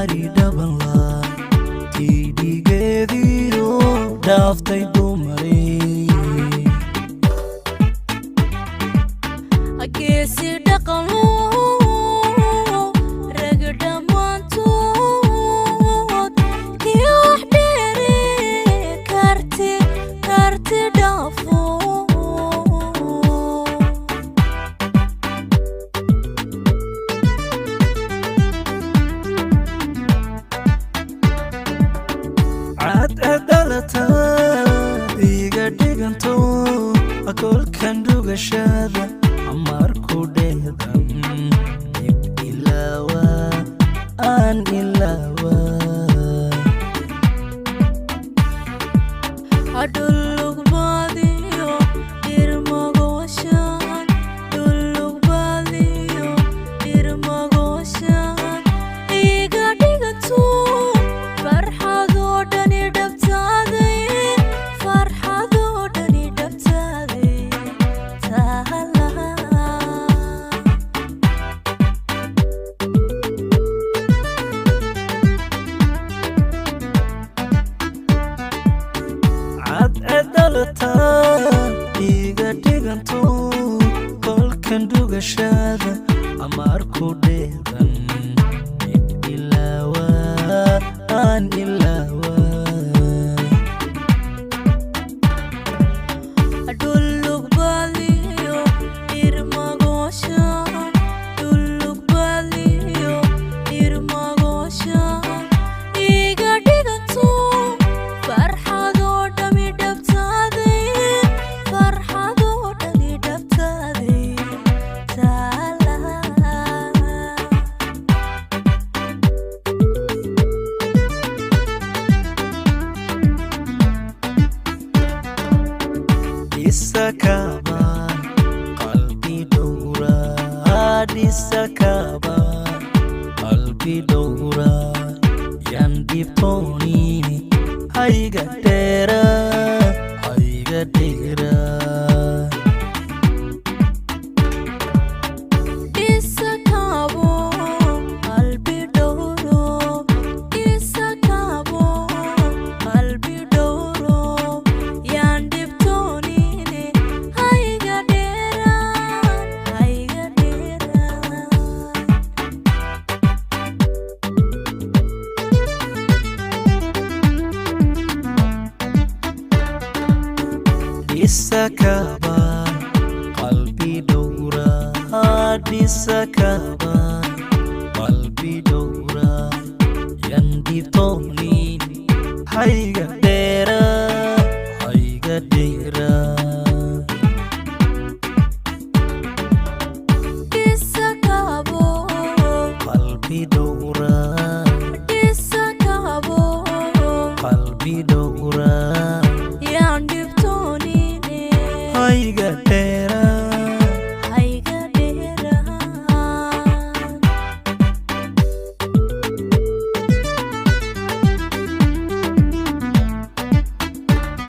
Gaari dhabanla tidhigeediyo dhaaftay dumarey. Geesi dhaqanlo, rag dhammaantood kii wax dheere, karti karti dhaafo. Cadcedalata iga dhiganto, kolkan dhugashada marku dheedan dib ilaawa aan ilaawa. Dhulugbaadiyo irmagooshaan, dhulugbaadiyo irmagooshaan iga dhigato, farxadoo dhani dhabtaaday, farxadoo dhani dhabtaaday tahala. Cadcedalata iga dhiganto, kolkan dhugashada marku dheedan dib ilaawa aan ilaawa. Dhulugbaadiyo irmagooshaan, dhulugbaadiyo irmagooshaan iga dhigato, farxadoo dhami dhabtaaday, farxadoo dhani dhabtaaday taala. Dhisakaba qalbi dhowra, dhisakaba qalbi dhowra, yan dhibtoonini hayga dheera, hayga dheera. Isakabo qalbi dhowro, isakabo qalbi dhowro, yaan dhibtoonine hayga dheeraan, hayga dheeraan. Dhisakaba qalbi dhowra, dhisakaba.